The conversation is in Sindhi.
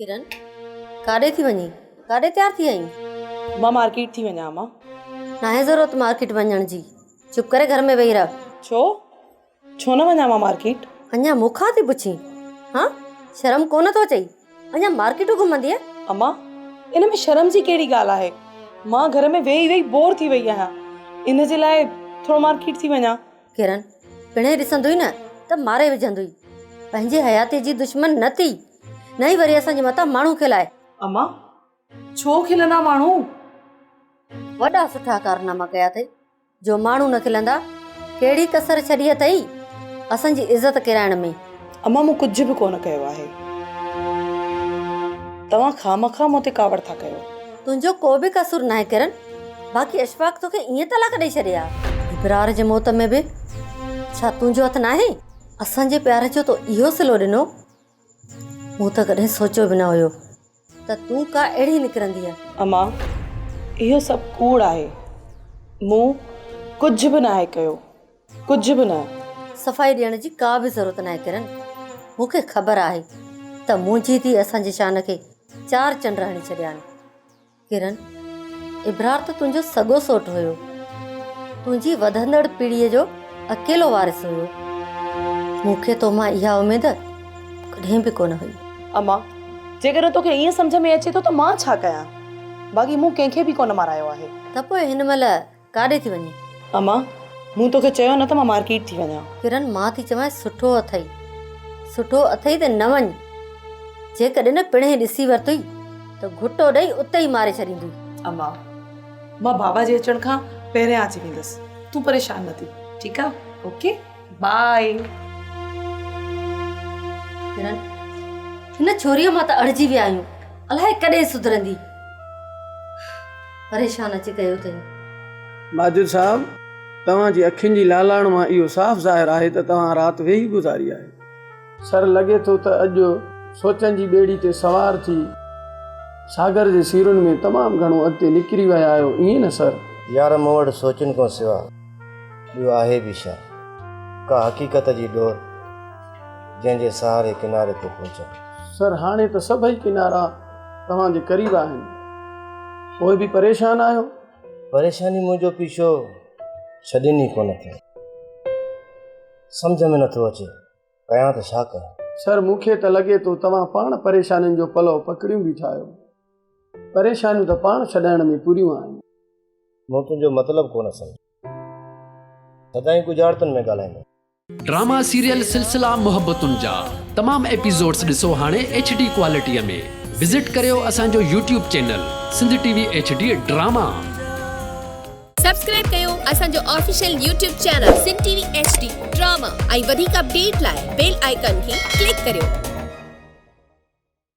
ڪرن، ڪاڏي ٿي وڃين؟ ڪاڏي تيار ٿي آهين؟ مان مارڪيٽ ٿي وڃان امان. ناهي ضرورت مارڪيٽ وڃڻ جي. چپ ڪري گهر ۾ ويهي رهه. ڇو؟ ڇو نه وڃان مان مارڪيٽ؟ اڃا مون کان ٿي پڇين؟ ها؟ شرم ڪونه ٿو اچئي؟ اڃا مارڪيٽون گهمندينء؟ امان، ان ۾ شرم جي ڪهڙي ڳالهه آهي؟ مان گهر ۾ ويهي ويهي بور ٿي وئي آهيان. ان جي لاء ٿورو مارڪيٽ ٿي وڃان. ڪرن، پڻهين ڏسندوئي نه ته ماري وجهندوئي. پنهنجي حياتيء جي دشمن نه ٿي. نه ئي وري اسان جي مٿان ماڻهو کلائي. امان، ڇو کلندا ماڻهو؟ وڏا سٺا ڪارناما ڪيا اٿئي جو ماڻهو نه کلندا. ڪهڙي ڪسر ڇڏي اٿئي اسان جي عزت ڪيرائڻ ۾. امان، مون ڪجهه به ڪونه ڪيو آهي. توهان خامخواه مون تي ڪاوڙ ٿا ڪيو. تنهنجو ڪو به قصور ناهي ڪرن. باقي اشفاق توکي ائين طلاق ڏئي ڇڏي ها. ابرار جي موت ۾ به ڇا تنهنجو هٿ ناهي؟ اسان جي پيار جو تو اهو صلو ڏنو. مون ته ڪڏهن سوچيو به نه هيو ته تون ڪا اهڙي نڪرندينء. امان، اهو سڀ ڪوڙ آهي. مون ڪجهه به ناهي ڪيو، ڪجهه به نه. صفائي ڏيڻ جي ڪا به ضرورت ناهي ڪرن. مون کي خبر آهي ته منهنجي ڌيء اسان جي شان کي چار چنڊ هڻي ڇڏيا آهن. ڪرن، ابرار ته تنهنجو سڳو سوٽ هيو. تنهنجي وڌندڙ پيڙهيء جو اڪيلو وارث هيو. مون کي تو مان اها اميد ڪڏهن به ڪونه هئي. اما، جيڪڏهن توکي ائين سمجهه ۾ اچي ٿو ته مان ڇا ڪيان؟ باقي مون ڪنهن کي به ڪونه مارايو آهي. ته پوء هن مهل ڪاڏي ٿي وڃين؟ اما، مون توکي چيو نه ته مان مارڪيٽ ٿي وڃان. ڪرن، مان ٿي چوانء سٺو اٿئي. سٺو اٿئي ته نه وڃ. جيڪڏهن پڻهين ڏسي ورتوئي ته گهٽو ڏئي اتي ئي ماري ڇڏيندوئي. اما، مان بابا جي اچڻ کان پهريان اچي ويندس. تون پريشان نه ٿي. ٺيڪ آ؟ Okay bye. ڪرن، هن ڇوريء مان ته اڙجي ويا آهيون. الائي ڪڏهن سڌرندي. پريشان اچي ڪيو اٿئي. ماجد صاحب، توهان جي اکين جي لالاڻ مان اهو صاف ظاهر آهي ته توهان رات ويهي گذاري آهي. سر، لڳي ٿو ته اڄ سوچن جي ٻيڙي تي سوار ٿي ساگر جي سيرن ۾ تمام گهڻو اڳتي نڪري ويا آهيو، ائين نه سر؟ يار مون وٽ سوچن کان سوا ٻيو آهي به ڇا؟ ڪا حقيقت جي ڏور جنهن جي سهاري ڪناري تي پهچان. سر، هاڻي ته سڀئي ڪنارا توهان جي قريب آهن، پوء به پريشان آهيو؟ پريشاني منهنجو پيڇو ڇڏين ئي ڪونه ٿي. سمجهه ۾ نٿو اچي ڪيان ته ڇا ڪيان؟ سر مون کي ته لڳي ٿو توهان پاڻ پريشانين جو پلئو پڪڙيون بيٺا آهيو. پريشانيون ته پاڻ ڇڏائڻ ۾ پوريون آهن. مون تنهنجو مطلب ڪونه سمجهيو. سدائين ڳجهارتن ۾ ڳالهائيندو. ڊراما سيريل سلسلا محبتن جا تمام ايپيسوڊس ڏسو هاڻي ايڇ ڊي ڪوالٽي ۾ وزٽ ڪريو اسان جو YouTube channel Sindh T V H D drama. Subscribe ڪيو اسان جو official YouTube channel Sindh T V H D drama ۽ وڌيڪ اپڊيٽ لاء بيل آئيڪان کي ڪلڪ ڪريو.